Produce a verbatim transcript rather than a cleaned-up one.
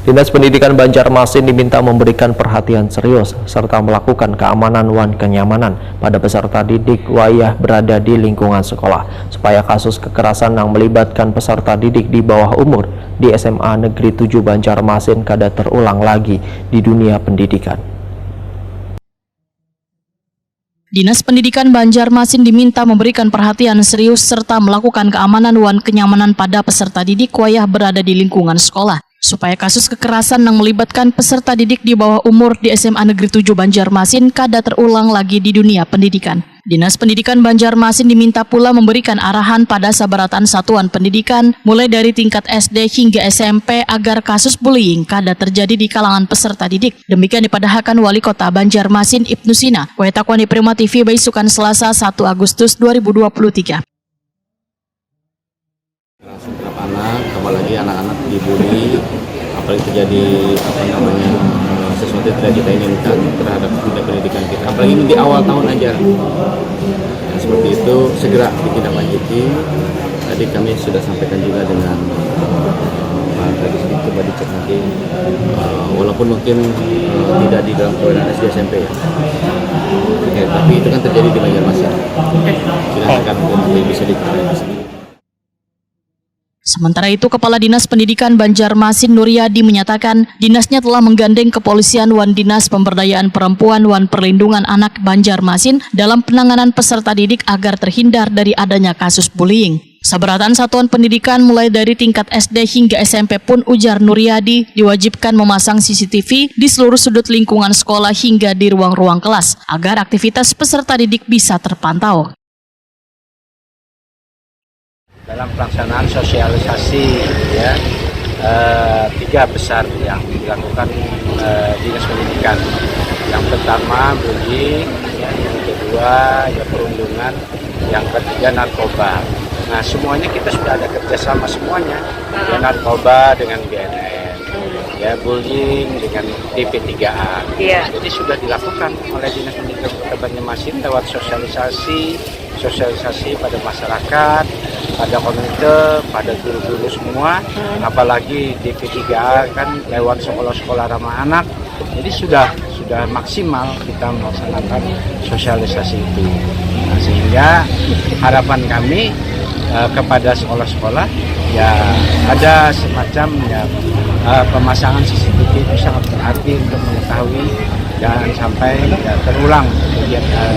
Dinas Pendidikan Banjarmasin diminta memberikan perhatian serius serta melakukan keamanan wan kenyamanan pada peserta didik wayah berada di lingkungan sekolah, supaya kasus kekerasan yang melibatkan peserta didik di bawah umur di S M A Negeri tujuh Banjarmasin kada terulang lagi di dunia pendidikan. Dinas Pendidikan Banjarmasin diminta memberikan perhatian serius serta melakukan keamanan wan kenyamanan pada peserta didik wayah berada di lingkungan sekolah, supaya kasus kekerasan yang melibatkan peserta didik di bawah umur di S M A Negeri tujuh Banjarmasin kada terulang lagi di dunia pendidikan. Dinas Pendidikan Banjarmasin diminta pula memberikan arahan pada sabarataan satuan pendidikan, mulai dari tingkat S D hingga S M P, agar kasus bullying kada terjadi di kalangan peserta didik. Demikian dipadahakan Wali Kota Banjarmasin, Ibnu Sina, wetak wan di Prima T V baisukan Selasa, satu Agustus dua ribu dua puluh tiga. Terhadap anak, apalagi anak-anak dibully, apalagi terjadi apa namanya eh, sesuatu yang tidak kita inginkan terhadap dunia pendidikan kita. Apalagi ini di awal tahun aja. Nah, seperti itu segera ditindaklanjuti. Tadi kami sudah sampaikan juga dengan eh, Pak Kadis, coba dicek nanti. Eh, walaupun mungkin eh, tidak di dalam kewenangan S D S M P ya. Oke, tapi itu kan terjadi di Banjarmasin. Silahkan nanti bisa dicek. Sementara itu, Kepala Dinas Pendidikan Banjarmasin, Nuryadi, menyatakan dinasnya telah menggandeng Kepolisian wan Dinas Pemberdayaan Perempuan wan Perlindungan Anak Banjarmasin dalam penanganan peserta didik agar terhindar dari adanya kasus bullying. Sabarataan satuan pendidikan mulai dari tingkat S D hingga S M P pun, ujar Nuryadi, diwajibkan memasang C C T V di seluruh sudut lingkungan sekolah hingga di ruang-ruang kelas agar aktivitas peserta didik bisa terpantau. Dalam pelaksanaan sosialisasi ya eh, tiga besar yang dilakukan eh, dinas pendidikan. Yang pertama bullying, yang kedua ya perundungan, yang ketiga narkoba. Nah semuanya kita sudah ada kerjasama semuanya, ya narkoba dengan B N N, ya bullying dengan D P tiga A. Iya. Jadi sudah dilakukan oleh dinas pendidikan Kota Banjarmasin lewat sosialisasi, sosialisasi pada masyarakat, pada komite, pada guru-guru semua, apalagi D P tiga A kan lewat sekolah-sekolah ramah anak. Jadi sudah sudah maksimal kita melaksanakan sosialisasi itu. Nah, sehingga harapan kami eh, kepada sekolah-sekolah ya ada semacam ya eh, pemasangan C C T V itu sangat berarti untuk mengetahui jangan sampai ya, terulang kegiatan